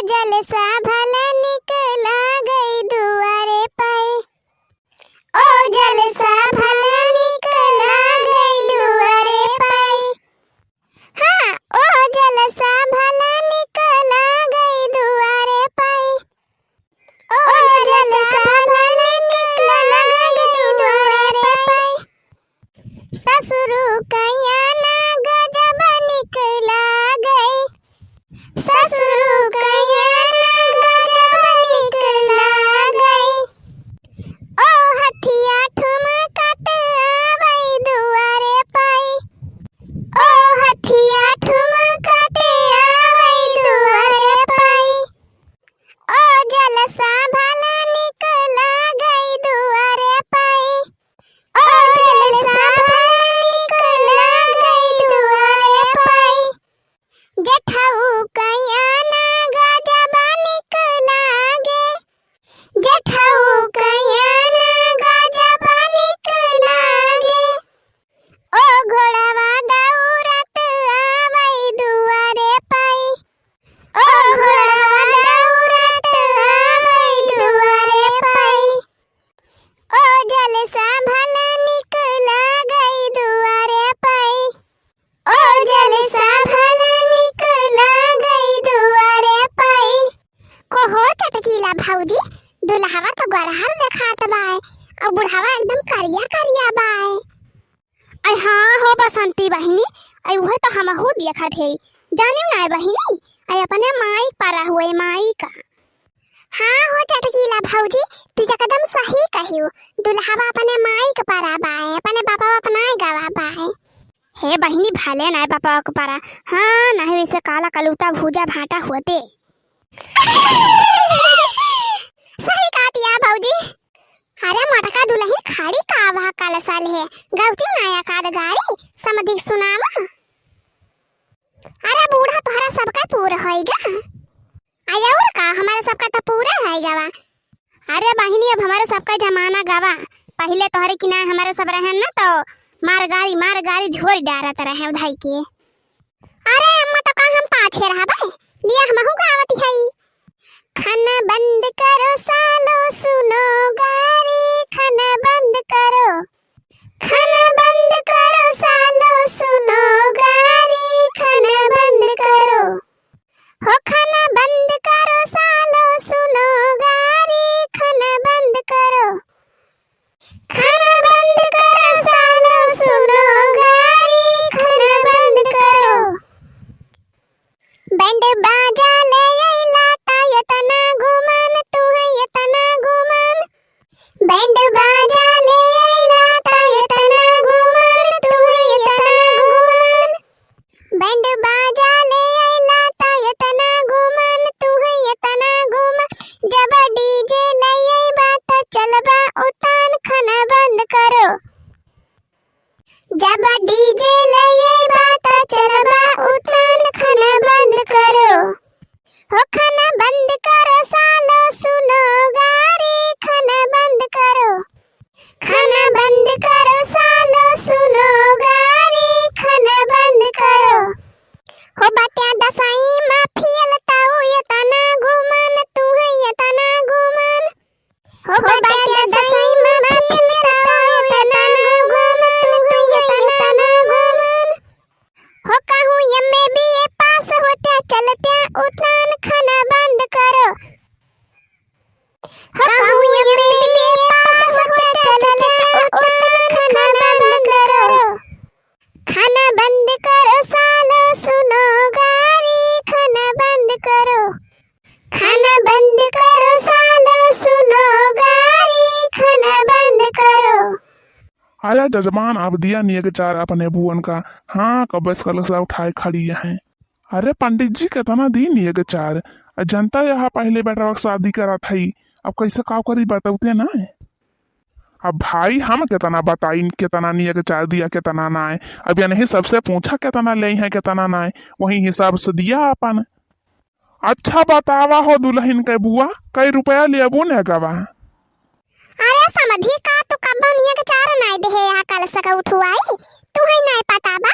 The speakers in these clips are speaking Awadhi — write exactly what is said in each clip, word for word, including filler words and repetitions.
जलसा भला निक लागै दुआरे पै। ओ जलसा भला निक लागै दुआरे पै। हाँ, ओ जलसा भला निक लागै दुआरे पै। ओ जलसा भला निक लागै दुआरे पै। ससुरु कइया ना गजब निक लागै। ससुरु कइया ना गजब निक लागै। ओ हथिया ठुमकत आवै दुआरे पै। ओ हथिया ठुमकत आवै दुआरे पै। ओ जलसा भला निक लागै दुआरे पै। ओ जलसा भला निक लागै दुआरे पै। जेठऊ कइया ना गजब निक लागै। जेठऊ कइया ना गजब निक लागै। ओ घोड़वा दौड़त आवै दुआरे पै। ओ घोड़वा दौड़त आवै दुआरे पै। ओ जलसा भला निक लागै दुआरे पै। ओ जलसा भला निक लागै दुआरे पै। कहो चटकीला भौजी, दुल्हवा तो गरहर देखात बाय, अउ बुढ़वा एकदम करिया करिया बाय। अरे हाँ हो बसंती बहिनी, अरे उहे तो हमहू देखत हई, जानिउ नाय बहिनी, अरे अपने माई परा हुए माई का। हाँ हो चटकीला भौजी, तू एकदम सही कहिउ, दुल्हवा अपने माई के परा बाय, अपने बापवा अपनाए गवा बाय। हे बहिनी, भले नाय बापवा के परा, हाँ, नाहीं वैसे काला कलूटा भूजा भाटा होते। सही कहतिया भौजी। अरे मोटका दुलहिन खड़ी का वह काला साल है, गौती नाया काद गारी, समधिक सुनावा। अरे बूढ़ा तोहरा सबका पूर होइगा। अरे और का, हमारे सबका तो पूरे होइगा बा। अरे बहिनी, अब हमारे सबका जमाना गवा, पहिले तोहरे किनारे हमारे सब रहन ना तो मार गारी, मार गारी झोर डारत रहे उधाई के। अरे अम्मा, तो का हम पाछे रहबे? लिया हमहू गावत हई। खाना बंद करो सालो सुनो गारी, खाना बंद करो। खाना बंद करो सालो सुनो गारी, खाना बंद करो। हो खाना बंद करो सालो सुनो गारी, खाना बंद करो। खाना बंद करो सालो सुनो गारी, खाना बंद करो। बैंड बाजा ले अइला ता एतना गुमान, तू है एतना गुमान। बैंड बाजा ले अइला ता एतना गुमान, तू है एतना गुमान। बैंड बाजा ले अइला ता एतना गुमान, तू है एतना गुमान। जब डीजे ले अइबा ता चलबा उतान, खाना बंद करो। जब डीजे ले अइबा ता चलबा उतान, खाना बंद करो। हो खाना बंद करो सालो सुनो गारी, खाना बंद करो। खाना बंद करो सालो सुनो गारी, खाना बंद करो। हो बाट्या दसई मा फेल ताऊ एतना गुमान, तू है एतना गुमान। हो बाट्या दसई मा फेल ताऊ एतना गुमान, तू है एतना गुमान। हो कहूँ एमए बीए पास होत्या चलत्या उतान, खाना बंद करो। हो कहूँ एमए बीए पास होत्या चलत्या उतान, खाना बंद करो। खाना बंद करो सालो सुनो गारी, खाना बंद करो। खाना बंद करो सालो सुनो गारी, खाना बंद करो। अरे जजमान, अब दिया नियग चार अपने बुअन का। हाँ, कब्बे से कलसा उठाए खड़ी हैं। अरे पंडित जी, केतना दी नियग चार? आ जनता यहाँ पहिले बेटवा के शादी करत हई, अब कैसे का करी बतौते ना। अब भाई हम केतना बताई, केतना नियग चार दिया, केतना नाय। अब यनही सबसे पूछा केतना लेइहैं, केतना नाय, वही हिसाब से दिया अपन। अच्छा बतावा हो दुलहिन के बुआ, कई रुपया लेबू ने गवा? अरे समधी, का तू कब्बो नियग चार नाय देहे, आ कलसा का उठवाई, तू है नाय पता बा?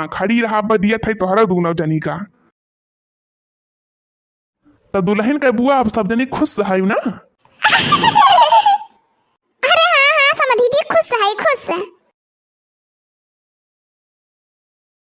हाँ, खड़ी रहा, बदिया था तोहरा दूनो जनी का। त दुलहिन के बुआ, अब सब जनी खुश है ना?